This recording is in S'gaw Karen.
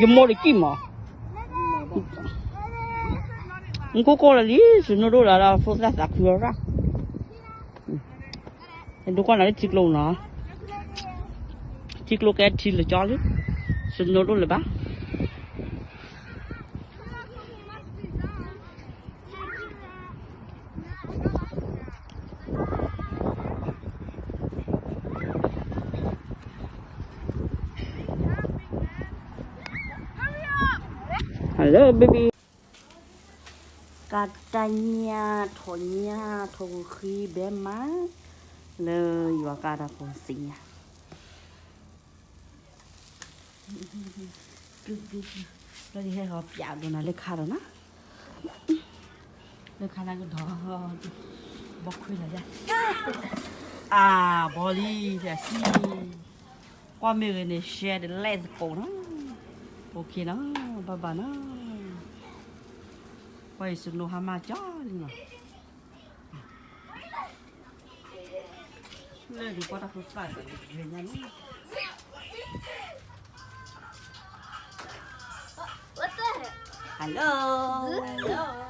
ယမိၢ်တကံၢ်မး, မူခိၣ်ကိၢ်လၢာ်လံ, စနိဒိၣ်လၢ်လၢ် ဖိသၣ်သးခုအီၤရၣ်, ဒိကွၢ်နၤလၢထံကျိနီၤ, ထံကျိကဲထံလၢာ်ကၠီလံ, စနိဒိၣ်လၢၤဘၣ်. Hello baby. ကါတၢ်ညၣ်ထီၣ်ညၣ်ထီၣ်ဂုာ်ဃံဘဲမး, လၢယွၤကါတၢ်ဖိစံးညါ, လၢယဟဲဟီပၠးဒိၣ်နၤလၢခါဒီးနၤ, လၢခါနၤကဒီး, ဘီခွံလီၤယါ, အါ, ဘီလံ, တၢ်စံ, ကွၢ်မ့ၢ်ဂ့ၤန့ၣ် share ဒီး like သကိးနီၤ, OK နီၤ, bye bye နီၤ, ကွၢ်ယစနိဟါမၢ်ကၠီလံနီၤ. လၢဒုးကွၢ်တၢ်ဖိသၣ်တဂ့ၤညါန့ၣ်, hello, hello.